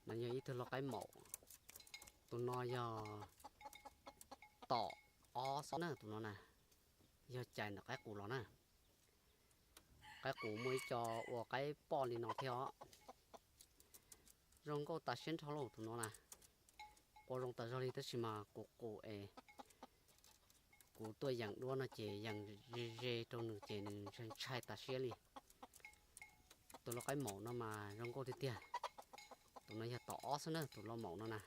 No yog ib tug lau qaib maum. Tus no yog tom ob xwb na, tus no na, yog cais ntawm qaib qus los na. Qaib qus muaj ib co ua qaib poj li no thiab os. Zoo nkauj tas siab nrho lauj tus no na. Qua zoo tas zog li tab sis mas kuv qus es kuv tuaj yeem duab no ces yeem ze ze rau nws ces nws ntshai ntshai tas siab li. Tus lau qaib maum no mas zoo nkauj tiag tiag. Tus no yog tom ob xwb na, tus lau maum no na.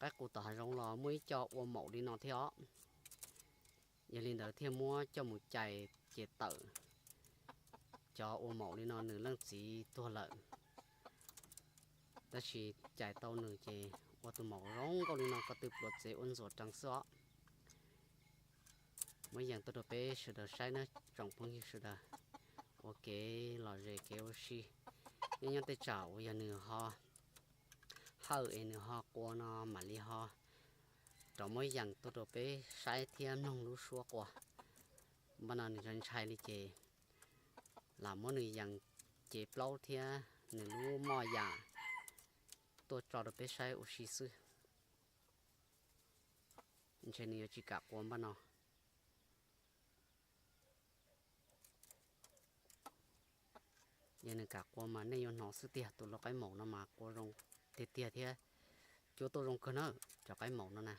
Qaib qus tom hav zoov los muaj ib co ua maum li no thiab os. Yog li ntawd thiaj muab coj mus cais ces tawm. Cov ua maum li no nws leej txiv tuag lawm, tab sis cais tau nws ces ua tus maum zoo nkauj li no, ko tw pluav txev ua ntxuav reev xwb os. Muab yees tuaj rau peb sawv daws saib nawb tsoom phooj ywg sawv daws, ua kev lom zem kev ua si. Nyob nyob tej tsam uas yog nws ho hawj es nws ho qua no mam li ho rov muab yees tuaj rau peb saib thiab mloog lub suab qua. Npaj no nws ntshai ntshai li ces lam muab nws yees cev plaub thiab nws lub moj yam tuaj tso rau peb saib ua si xwb. Ntshe nws yuav tsis kam qua npaj no. Yog nws kam qua mas nej yuav hnov xwb tiag, tus lau qaib maum no mas qua zoo tiag tiag thiab cuab tuaj zoo kawg na, cov qaib maum no na.